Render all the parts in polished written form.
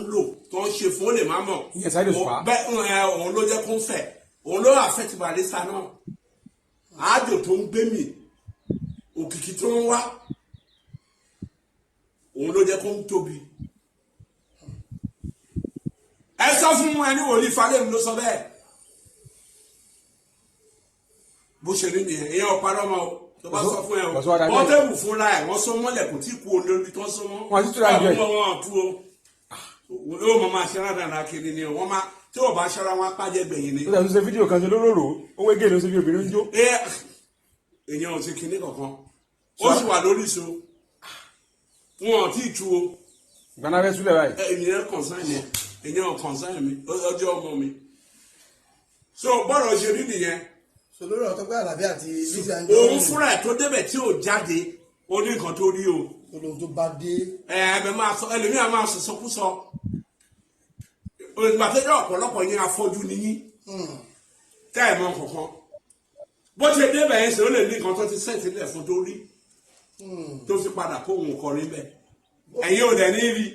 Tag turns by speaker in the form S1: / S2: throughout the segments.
S1: ń lò tó ń ṣe fún ó lè má mọ̀.
S2: Ìyẹn Saheed Òṣùpá.
S1: Bẹ́ẹ̀ ẹ, òun ló jẹ́ kó ń fẹ̀, òun ló affect Barrister náà. Àájò tó ń gbé mi, òkìkí tó ń wá, òun ló jẹ́ kó ń tóbi. Ẹ sọ fún ẹni wòlíì Falẹ́mi ló sọ bẹ́ẹ̀. Bó ṣe rí nìyẹn, ìyẹn ọ̀parọ́ mọ́ o. Tó bá sọ fún ẹ o,
S2: Bọ̀sùn wa dájú.
S1: Pọ́tẹ́bù fúnra ẹ̀, wọ́n sọ mọ́lẹ̀, kò tí kú olórí tó ń sọ mọ́.
S2: Wọ́n ti túra jù ẹ̀.
S1: Wọ́n tú o, yóò mọ máa ṣe rádàrà kiri ni o. Wọ́n máa tí ò bá ṣọ́ra, wọn apájẹ́ gbẹ̀yìn ni.
S2: Ó dàbí ṣe fídíò kan ṣe lóróró, ó wé gèlè, ó ṣe bí obìnrin ń jó.
S1: Ẹ èèyàn ò ṣe kinní kankan, ó sì wà lórí ìṣó, wọn ò tí ì tú o.
S2: Gbaná fẹ́ súlẹ̀ báyìí.
S1: Ẹ, ènìyàn concern yẹn, ènìyàn ò concern mi, ọjọ́ ọmọ mi so bọ́ọ̀rọ̀ ṣe rí nìyẹn.
S3: So lórí ọ̀rọ̀ Tọ́pẹ́ Àlàbí àti Lizzy Anjorin,
S1: Òun fúnra ẹ̀ tó débẹ̀ tí ò jáde, ó ní nǹkan tó rí o.
S3: Olóhun tó bá dé.
S1: Ẹ ẹbẹ máa sọ, ẹlòmíràn máa sọ sọkúsọ. Ìgbà tó jẹ́ ọ̀pọ̀lọpọ̀ yín afọ́jú ni yín, tẹ́ ẹ̀ mọ̀ kankan. Bó ṣe débẹ̀ yẹn ṣe, ó lè ní nǹkan tó ti sẹ́ẹ̀tì lẹ̀ fún tó rí, tó fi padà kó òun kọrin bẹ́ẹ̀. Ẹ̀yin ò dẹ̀ ní rí.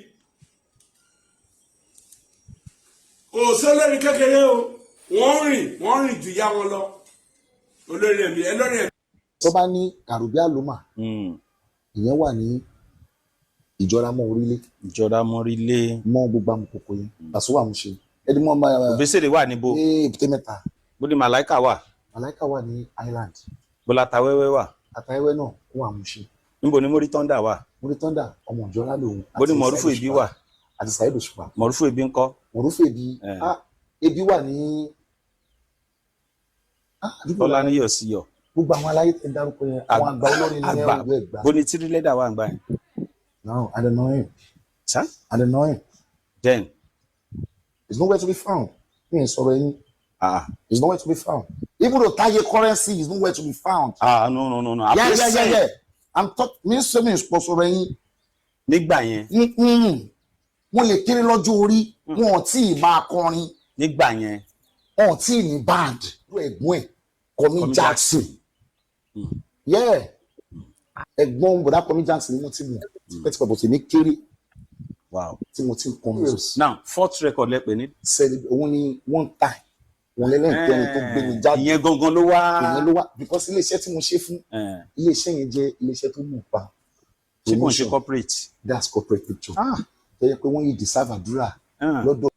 S1: Kò sólórí kékeré o, wọ́n rìn, wọ́n rìn ju yá wọn lọ. Olórí ẹ̀mí, ẹlórí ẹ̀mí.
S4: Tó bá ní Kàròbí Àlùmà, ìyẹn wà ní Ìjọra mọ́ Orílẹ̀.
S5: Ìjọra Mọ́rílé.
S4: Mọ́ gbogbo amukoko yẹn, Pàṣẹ wà mú ṣe ẹni mọ́ ọmọ
S5: Òbésèré wà níbo?
S4: Ní Èbúté Mẹ́ta.
S5: Bó ni Màláìkà wà?
S4: Màláìka wà ní Island.
S5: Bó Latawẹ́wẹ́ wà?
S4: Àtàwẹ́wẹ́ náà ó wà mú ṣe.
S5: Níbo ni Mórí Tọ́ndà wà?
S4: Mórí Tọ́ndà, ọmọ Ìjọra lòun.
S5: Bó ni
S4: Àti
S5: Mọ̀rúfù
S4: Saheed
S5: Ibi
S4: Òṣùpá.
S5: wà?
S4: Àti Saheed Òṣùpá.
S5: Mọ̀rúfù Ibi ńkọ́?
S4: Mọ̀rúfù Ebi. Ah, Ebi wà ní àdúgbò.
S5: Tọ́lá níyọ̀ sí yọ̀.
S4: Gbogbo àwọn aláyé tẹ dárúkọ yẹn, àwọn àgbà olórin ní
S5: Àgbà.
S4: ẹwù ẹgbà.
S5: Bó ni Tírílẹ́dà wà ń gbà yẹn?
S4: No, I don't know him.
S5: Sá.
S4: I don't know him.
S5: Then.
S4: He's nowhere to be found. Mi ì sọ̀rọ̀ ẹ̀yìn.
S5: Ah.
S4: He's nowhere to be found, even though Taye Currency is nowhere to be found.
S5: Ah, no, no, no, no.
S4: Yeah, I'm talk mi ń sọ, mi ń pọ̀ sọ̀rọ̀ ẹ̀yìn.
S5: Nígbà yẹn.
S4: Wọ́n lè kéré lọ́jọ́ orí, wọn ò tí ì máa kọrin.
S5: Nígbà yẹn.
S4: Wọn ò tí ì ní band. Ẹ̀gbọ́n ẹ̀ Kọ́mí
S5: Kọ́mí.
S4: Jackson, yeah, ẹ̀gbọ́n bọ̀dá Kọ́mí Jackson ni mo ti mọ̀ tipẹ́tipẹ́, bó ti ní kéré tí mo ti ń kọrin.
S5: Now, fourth record lẹ pè ní.
S4: Sẹ́ni òun ni One Time, òun lẹ́lẹ́kẹrin tó gbé mi jáde.
S5: Ìyẹn gangan ló wá.
S4: Ìyẹn ló wá because iléeṣẹ́ tí mo ṣe fún, iléeṣẹ́ yẹn jẹ́ iléeṣẹ́ tó mọ̀ pa.
S5: Ṣé kò ń ṣe
S4: Promotion.
S5: corporate?
S4: That's corporate picture tó yẹ pé wọ́n yìí deserve àdúrà lọ́dọ̀.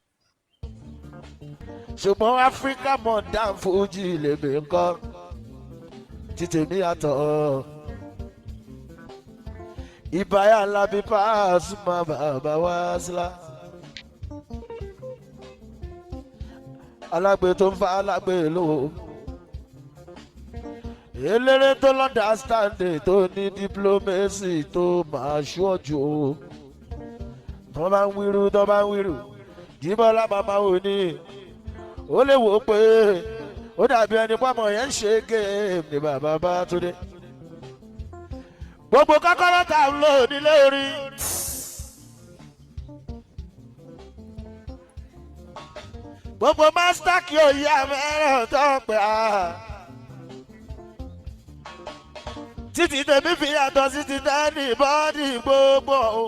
S6: Ṣùgbọ́n Áfíríkà Modern Fuji lèmi ń kọ́ títèmi yàtọ̀. Ìbáyà Lábí Pasuma, bàbá wá sílá. Alágbe tó ń fa alágbe lówó. Eléré tó l'understanding, tó ní diplomacy, tó máa ṣọ́jú o. Tó bá ń wíru, tó bá ń wíru, Jíbọ́lá màmá wò ní ó lè wò ó pé ó dàbí ẹni pọ́mọ yẹn ń ṣe géèmù ní bàbá bá tó dé. Gbogbo kọ́kọ́rọ́ tá a ń lò nílé orí. Gbogbo mástá kí o yá mẹ́ràn tó ń pè á. Títí tèmi fi yàtọ̀ sí ti dání bọ́ọ̀dì gbogbo o.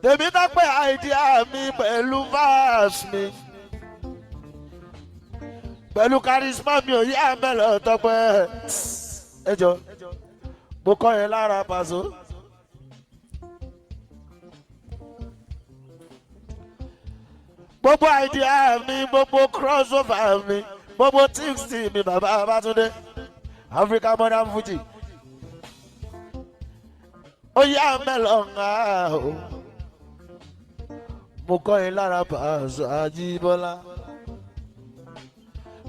S6: Tèmi tó pé idea mi pẹ̀lú verse mi pẹ̀lú charisma mi ò yá mẹ́lọ̀ tọpẹ́. Ẹ jọ, mo kọ́ yẹn lára Paso. Gbogbo idea mi, gbogbo crossover mi, gbogbo tips mi, bàbá Babátúndé, Africa Modern Fuji, ó yá mẹ́lọ̀ ń ha o. Mo kọ́ yín lára Paso Ajíbọ́lá.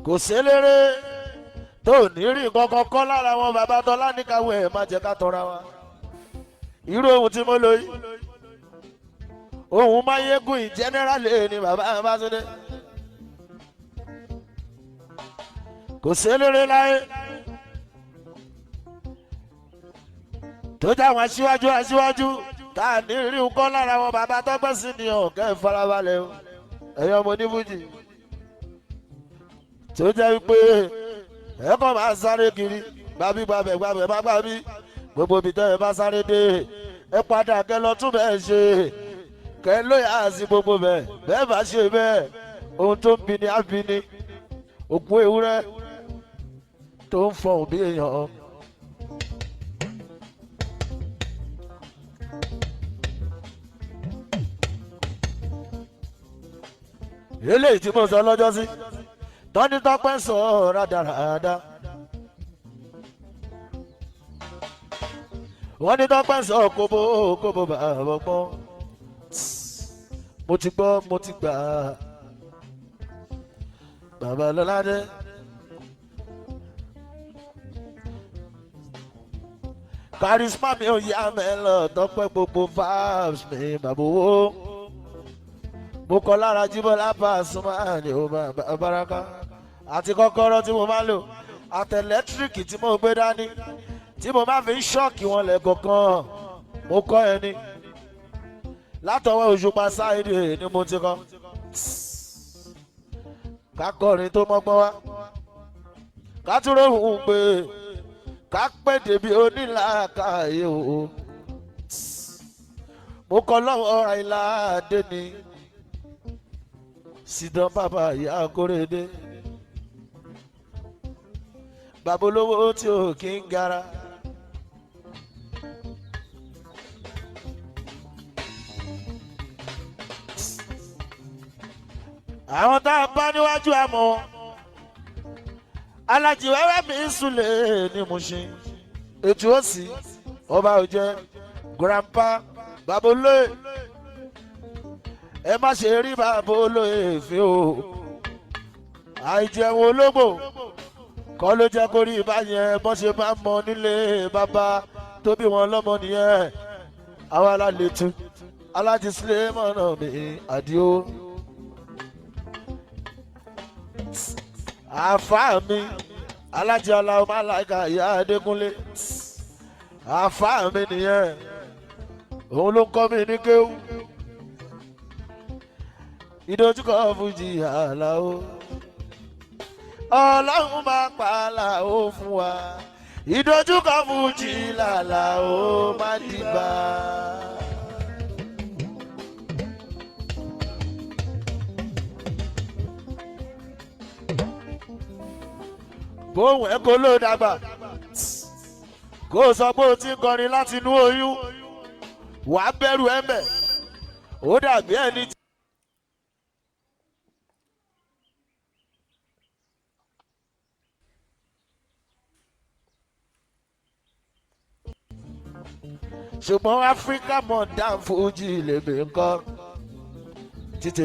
S6: Kò séléré tó ní rí nǹkan kan kọ́ lára wọn. Bàbá tọ́lá ní káwé ẹ̀ má jẹ́ ká tọ́ra wa. Irú ohun tí mo lò yìí, ohun Máyégún in general ni bàbá Babátúndé. Kò séléré láyé tó jáwọn aṣíwájú aṣíwájú tá a ní rí nǹkan lára wọn. Bàbá tọ́gbọ́n sí ni ọ̀kẹ́ ìfarabalẹ̀ o, ẹ̀yin ọmọ onífújì tó jẹ́ wípé ẹ kàn máa sáré kiri, gbàbí gbàbẹ̀ gbàbẹ̀ má gbàbí, gbogbo ibi tẹ́ ẹ bá sáré dé. Ẹ padà kẹ lọ tún bẹ́ẹ̀ ṣe, kẹ lóye àti gbogbo bẹ́ẹ̀ bẹ́ẹ̀ bá ṣe bẹ́ẹ̀, ohun tó ń bi ni á bi ni ògùn ewúrẹ́ tó ń fọhùn bí èèyàn. Eléyìí tí mo sọ lọ́jọ́ sí tọ́ni tọ́pẹ́ sọ rádaràda. Wọ́n ní tọ́pẹ́ sọ kóbó kóbó bàbá gbọ́n. Mo ti gbọ́, mo ti gbà á. Bàbá Lọ́ládé. Charisma mi ò yá mẹ́lọ̀ tọ́pẹ́ gbogbo vibes mi bàbá owó. Mo kọ lára Jíbọ́lá Pasuma ni ó bá baraka àti kọ́kọ́rọ́ tí mo máa ń lò àti ẹlẹ́tíríkì tí mo gbé dání tí mo máa fi ń ṣọ́ọ̀kì wọn lẹ́ẹ̀kọ̀ọ̀kan. Mo kọ́ ẹni látọwọ́ Òṣùpá Sáìdì ni mo ti kọ́ kákọrin tó mọ́gbọ́n wá, kátúrò hùn pé ká pẹ́ débi onílàákàyè o. Mo kọ́ lọ́wọ́ Àyìnlá Adé ni Sidan bàbá ìyá Akórèdé, bàbá olówó tí ò kí ń gara. Àwọn tá a bá níwájú àmọ́ alájì wẹ́wẹ́ mi ń súnlẹ̀ ní Mushin, ètò òsì ọba òjẹ grandpa bàbá olóyè. Ẹ má ṣe rí bàbá olóyè fi o, àìjẹun ológbò kọ́ ló jẹ́ kó rí báyẹn. Bọ́n ṣe máa ń mọ nílé bàbá tó bí wọn lọ́mọ nìyẹn. Àwa alálẹ́tù alájí sílẹ̀ mọ̀nà mi àdìo àáfàá mi alájí aláwọ̀ máláìka ìyá Adékúnlé, àáfàá mi nìyẹn, òun ló ń kọ́ mi ní kéwú. Ìdojúkọ fújì àlàó, ọlọ́run máa pa àlàó fún wa. Ìdojúkọ fújì làlàó má dìgbà. Bóun ẹ kó ló dàgbà kó o sọ pé o ti ń kọrin láti inú oyún, wàá bẹ̀rù ẹ̀ mẹ́, ó dàbí ẹni. Ṣùgbọ́n Áfíríkà mọ̀ dá fújì lèmi ń kọ́ títí.